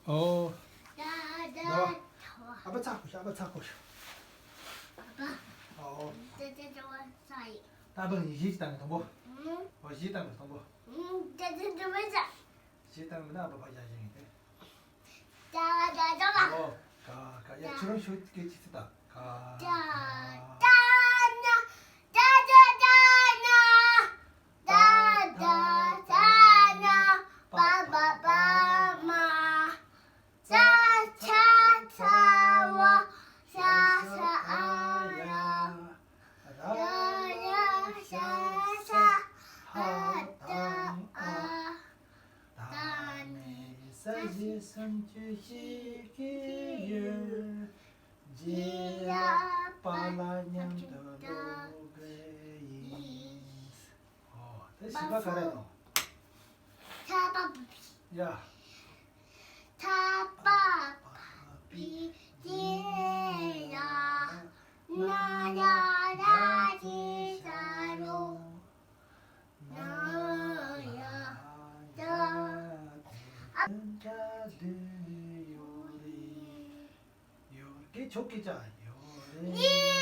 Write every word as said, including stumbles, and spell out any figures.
ཨོ། ད་ད་ད། ཨ་ཕ་ཚ་གོ་ཤ། ཨ་ཕ་ཚ་གོ་ཤ། ཨ་ཕ། ཨོ། ད་ད་ད་བ་ཚ་ཡི། ད་ཨ་ཕ་ངས་གཞས་ཅིག་བཏང་གི། དང་པོ། ཨུ། ཨོ། གཞས་བཏང་གི། དང་པོ། ཨུ། ད་ད་ད་བ་ཚ། གཞས་བཏང་གི་མིན་ན་ཨ་ཕ་ཕར་བཞག་བཞག་ཡིན་ཏེ། ད་ད་ད་ལ། ཨོ། ག་ག་ཡ། ད་ཁྱེད་རང་ཤོག་སྐད་ཅིག་ཙི་ད། ག་ད་ད་ན། ད་ད་ད་ན། ད་ད་ད་ན། པ་པ་པ་མ། ཙ་ཆ་ཚ་བ། ཤ་ཤ་ཨ་ཡ། ར་ཡ་ཤ་ཤ། ཧ་ད་ཨ། ད་ནི་ས་གཞི་སུམ་ཅུ་ཞིག་གི་ཡུལ། རྗེ་ཡབ་པ་ལ་མཉམ་དུ་འགྲོ་གི་ཡིན། ཨོ། དེ་བཞི་པ་ག་རེ་དང་། ཐ་པ་པི། ཡ། ཐ་པ་པི་ཏི་ཡ། ན་ཡ་ར་ཏི་ས་རོ། ན་ཡ་ད་ཨ་ད་དུ་ཡོ་རེ། ཡོ་རེ་ཆོ་གེ་ཅ་ཡོ་རེ།